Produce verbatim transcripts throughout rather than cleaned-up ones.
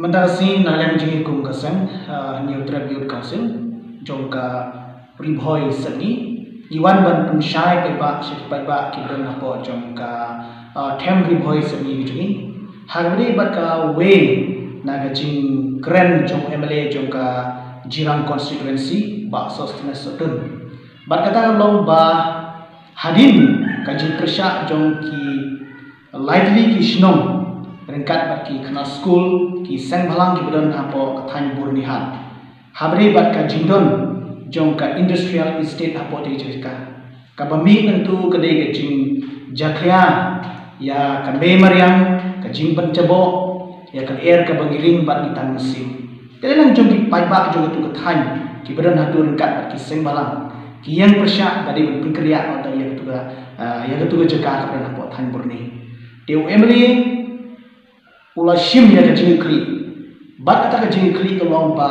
Mynta ka sngi na liang jong ngi kum ka seng, uh, Hynñiewtrep Youth Council jong ka Ri Bhoi Sepngi, ngi wan ban pynshai paidbah sha ki paidbah kiba don hapoh jong ka, uh, them Ri Bhoi Sepngi ka jong ngi, ha kaba ïadei bad kawei na ka jingkren jong u M L A jong ka Jirang Constituency, Bah Sosthenes Sohtun. Bad kata ka long ba hadien ka jingpyrshah jong ki lai tylli ki shnong ryngkat bad ki khynnah skul, ki seng bhalang kiba don hapoh ka thaiñ Byrnihat, ha kaba ïadei bad ka jingdon jong ka industrial estate hapoh katei ka jaka. Kaba mih nangta ka dei ka jingjakhlia ïa ka mei mariang, ka jingpynjaboh ïa ka lyer kaba ngi ring bad ngi tan mynsiem. Te na liang jong ki paidbah jong katei ka thaiñ kiba don hato ryngkat bad ki seng bhalang, ki ïeng pyrshah ba dei ban pynkynriah ïa katei ka, ah, ïa katei ka jaka kaba don hapoh thaiñ Byrni. Te u M L A u la shim ïa ka jingïakhih. Bad kata ka jingïakhih ka long ba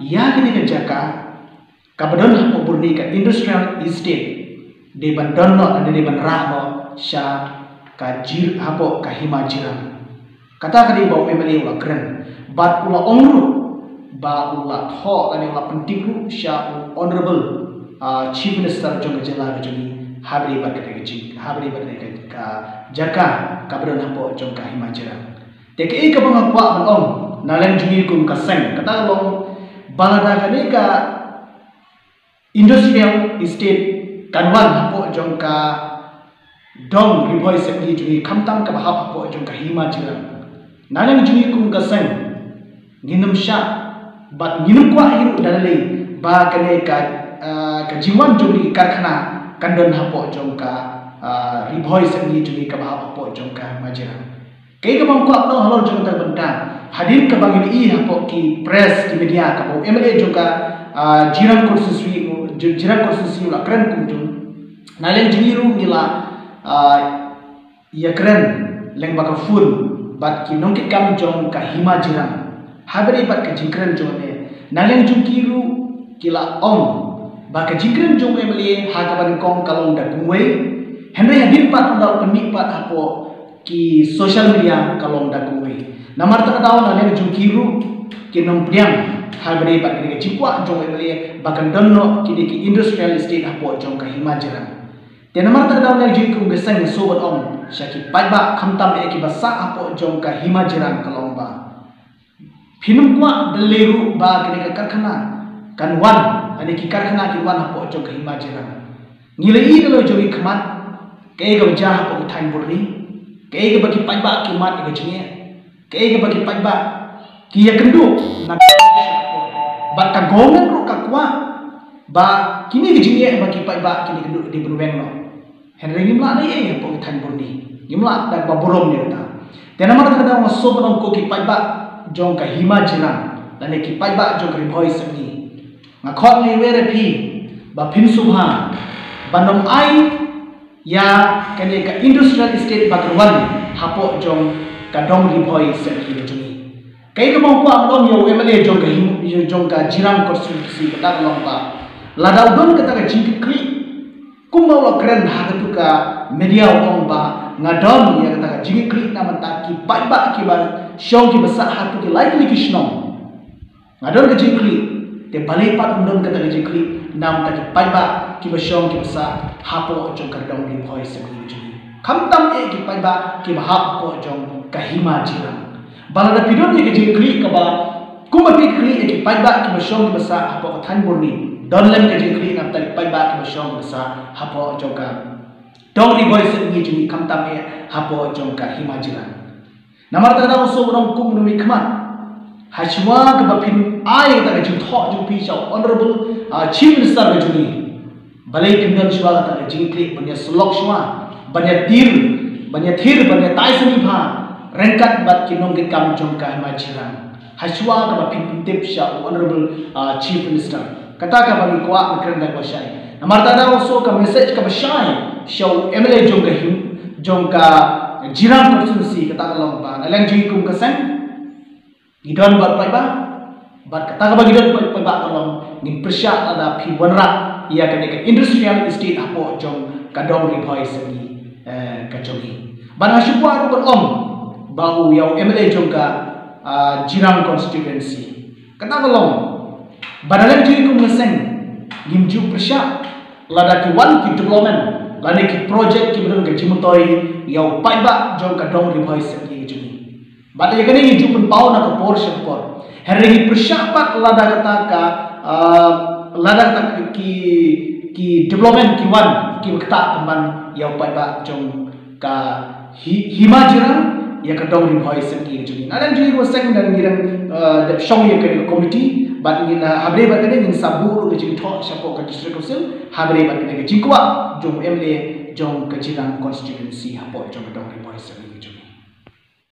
ïa katei ka jaka kaba don hapoh Byrni, ka industrial estate, dei ban don noh, dei ban rah noh sha ka Jir, hapoh ka Hima Jirang. Kata ka dei ba u M L A u la kren bad u la ong ruh ba u la thoh lane u la pyntip ruh sha u Honorable, ah, Chief Minister jong ka jylla ka jong ngi ha kaba ïadei bad katei ka jing, ha kaba ïadei bad katei ka jaka kaba don hapoh jong ka Hima Jirang. Te kaei kaba nga kwah ban ong na liang jong ngi kum ka seng, kata ka long ba lada kane ka industrial estate kan wan hapoh jong ka dong Ri Bhoi Sepngi jong ngi, khamtam kaba hap hapoh jong ka Hima Jirang, na liang jong ngi kum ka seng ngin ym shah bad ngin ym kwah hi ruh da lei ba kane ka, ah, ka jingwan jong kine ki karkhana kan don hapoh jong ka, ah, Ri Bhoi Sepngi jong ngi kaba hap hapoh jong ka Hima Jirang. Kaei kaba nga kwah ban ong halor jong kata ka bynta, hadien kaba ngi ïohi hapoh ki press, ki media, kaba u M L A jong ka, ah, Jirang Constituency, Jirang Constituency u la kren kumjuh, na liang jong ngi ruh ngi la, ah, ïakren lyngba ka phone bad ki nongkitkam jong ka Hima Jirang ha kaba ïadei bad ka jingkren jong u M L A. Na liang jong ki ruh ki la ong ba ka jingkren jong u M L A ha kaba nyngkong ka long da kumwei, hynrei hadien pat ynda u la pynmih pat hapoh ki social media ka long da kumwei. Namar kata ka daw na liang jong ki ruh ki nongpdiang ha kaba ïadei bad kane ka jingkwah jong u M L A ba kan don noh kine ki industrial estate hapoh jong ka Hima Jirang. Te namar kata ka daw na liang jong ngi kum ka seng nga sngewbha ban ong sha ki paidbah, khamtam eh kiba sah hapoh jong ka Hima Jirang, ka long ba phin ym kwah da lei ruh ba kane ka karkhana kan wan, kane ki karkhana kin wan hapoh jong ka Hima Jirang. Ngi la ïohi da la jong ngi khmat kaei kaba jia hapoh ka thaiñ Byrni, kaei kaba ki paidbah ki mad ïa ka jingeh, kaei kaba ki paidbah ki ïakynduh na ka, bad ka government ruh ka kwah ba kine ki jingeh ba ki paidbah kin ïakynduh dei ban weng noh. Hynrei ngim lah leh ei ei hapoh ka thaiñ Byrni, ngim lah da kaba burom ïa kata. Te namar kata ka daw nga sngewbha ban ong ko ki paidbah jong ka Hima Jirang lane ki paidbah jong ka Ri Bhoi Sepngi, nga khot nga ïawer ïa phi ba phin sngewbha ban ym ai ïa kane ka industrial estate ba kan wan hapoh jong ka dong Ri Bhoi Sepngi ka jong ngi. Kaei kaba nga kwah ban ong ïa u M L A jong ka Him, jong ka Jirang Constituency, kata ka long ba lada u don kata ka jingkitkhlieh kumba u la kren ha katu ka media, u ong ba nga don ïa kata ka jingkitkhlieh na ka bynta ki paidbah kiba shong kiba sah ha katu ki lai tylli ki shnong. Nga don ka jingkitkhlieh, te balei pat ym don kata ka jingkitkhlieh na ka bynta ki paidbah kiba shong kiba sah hapoh jong ka dong Ri Bhoi Sepngi ka jong ngi, khamtam eh ki paidbah kiba hap hapoh jong ka Hima Jirang. Ba lada phi don ïa ka jingkitkhlieh kaba kumba phi kitkhlieh ïa ki paidbah kiba shong kiba sah hapoh ka thaiñ Byrni, don lem ka jingkitkhlieh na ka bynta ki paidbah kiba shong kiba sah hapoh jong ka dong Ri Bhoi Sepngi jong ngi, khamtam eh hapoh jong ka Hima Jirang. Namar kata ka daw nga sngewbha ban ong kum u nongmihkhmat, hashwa kaba phin ai kata ka jingthoh jong phi sha u Honorable, ah, Chief Minister ka jong ngi, balei phin don shuwa kata ka jingkitkhlieh ban ïasyllok shuwa, ban ïatir, ban ïathir, ban ïatai sngewbha ryngkat bad ki nongkitkam jong ka Hima Jirang, hashwa kaba phin pyntip sha u Honorable, ah, Chief Minister. Kata kaba ngi kwah ban kren da kaba shai. Namar kata ka daw nga sngewbha ka message kaba shai sha u M L A jong ka Him, jong ka Jirang Constituency, kata ka long ba na liang jong ngi kum ka seng ngi don bad paidbah, bad kata kaba ngi don bad paidbah ka long ngin pyrshah lada phi wanrah ïa kane ka industrial estate hapoh jong ka dong Ri Bhoi Sepngi, eh, ka jong ngi. Bad nga shu kwah ruh ban ong ba u, ïa u M L A jong ka, uh, Jirang constituency. Kata ka long ba na leng jong ngi kum ka seng ngim ju pyrshah lada ki wan ki development lane ki project ki ba don ka jingmyntoi ïa u paidbah jong ka dong Ri Bhoi Sepngi ka jong ngi. Bad ïa kane ngi ju pynpaw na ka por sha ka por. Hynrei ngi pyrshah pat lada kata ka, uh, lada kata ki, ki development ki wan ki ba ktah pynban ïa u paidbah jong ka hi-, hima Jirang ïa ka dong Ri Bhoi Sepngi ka jong ngi. Na leng jong ngi ruh seng dang ngi dang, uh, dep shong ïa ka committee bad ngin, uh, ha bynta bad kane ngin sa buh ruh ka jingthoh shapoh ka District Council ha bynta bad kane ka jingkwah jong u M L A jong ka Jirang constituency hapoh jong ka dong.